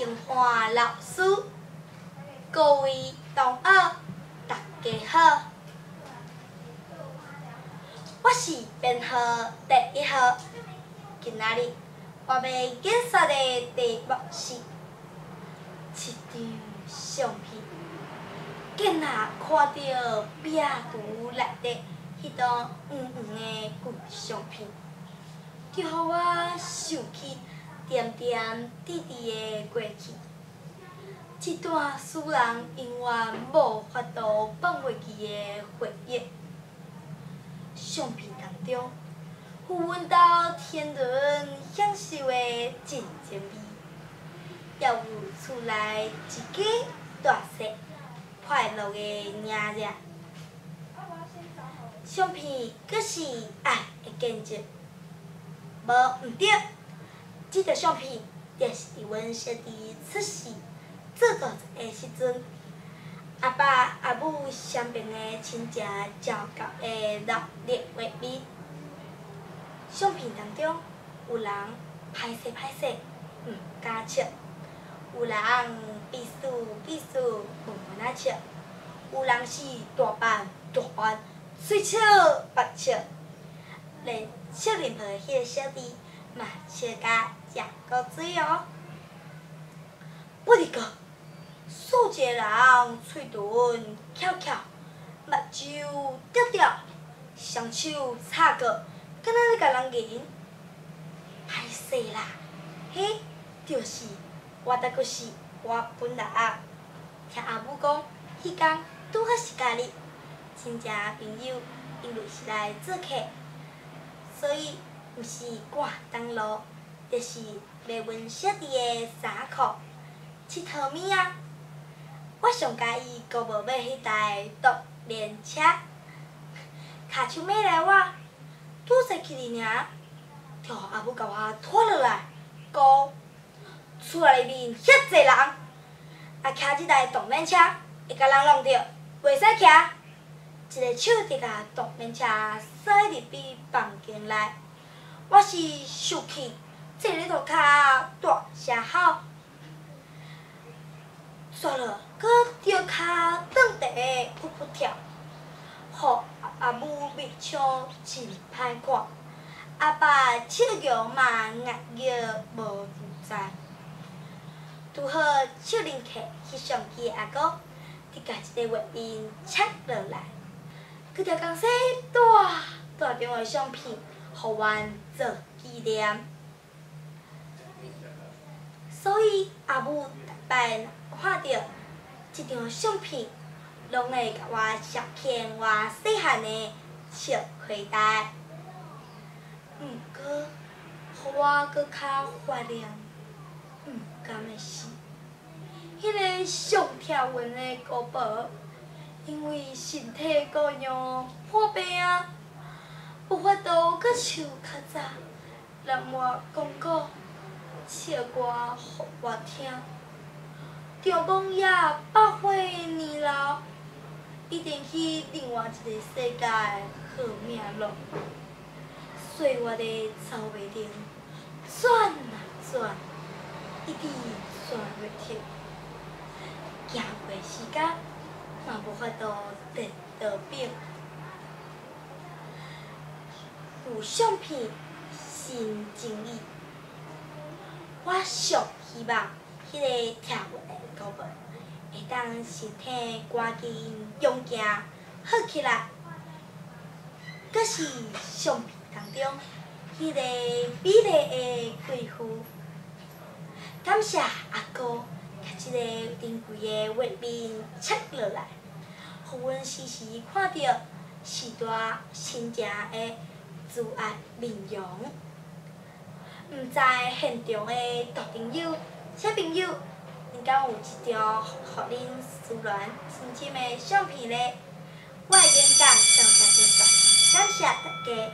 清華老師，各位同學，大家好，我是編號第一號。今仔日我欲演說的題目是一張相片。囡仔看著壁櫥內底彼張黃黃的舊相片，就予我想起點點滴滴的過去。這段使人永遠無法度放袂記的回憶。相片當中，有阮兜天倫享受的真情味，也有厝內一家大細快樂的迎熱。相片閣是愛的見證，無毋對，這張相片就是佇阮小弟出世做大節的時陣，阿爸阿母雙爿的親情照到的熱烈畫面。相片當中有人歹勢歹勢毋敢笑，有人彼此彼此問問仔笑，有人是大扮大扮喙笑腹笑，連小面婆的彼个小弟嘛笑甲食苦水哦。不哩個，數一個人喙唇翹翹，目睭啄啄，雙手插過，敢若咧共人認。歹勢啦，彼就是我，抑閣是我本人。聽阿母講，彼工拄好是假日，親戚朋友因為是來做客，所以毋是趕東路，就是賣阮小弟的衫褲、𨑨迌物仔。我上佮意姑母買彼台獨輪車，跤手尾來我拄坐起去爾，就予阿母共我拖落來，講厝內面遐濟人，啊騎這台動輪車會共人弄著，袂使騎。一个手就共動輪車塞入去房間內，我是生氣，坐咧塗跤大聲吼，煞落閣著跤轉地噗噗跳，予阿母面相真歹看，阿爸笑容嘛壓抑無自在。拄好手拎客翕相機的阿哥，佇共這个畫面攝落來，閣摕共說大大張的相片，予阮做紀念。所以阿母逐擺若看著這張相片，攏會共我想起我細漢的笑開台。毋過，予我閣較懷念毋甘的是，彼个上疼阮的姑婆，因為身體故樣破病啊，無法度閣像較早南無講古、唱歌予我聽。長枋野百歲年老，一定去另外一个世界好命樂。歲月的走馬燈轉啊轉，一直轉袂停。行過時間，嘛無法度顛倒反。舊相片，新情意。我上希望彼个疼阮的姑婆會當身體趕緊勇健好起來。閣是相片當中彼个美麗的貴婦。感謝阿哥，共這个珍貴的畫面攝落來，予阮時時看著時代親情的慈愛面容。毋知現場的大朋友、小朋友，𪜶敢有一張予恁思戀深深的相片呢？我的演講到這結束，感謝大家。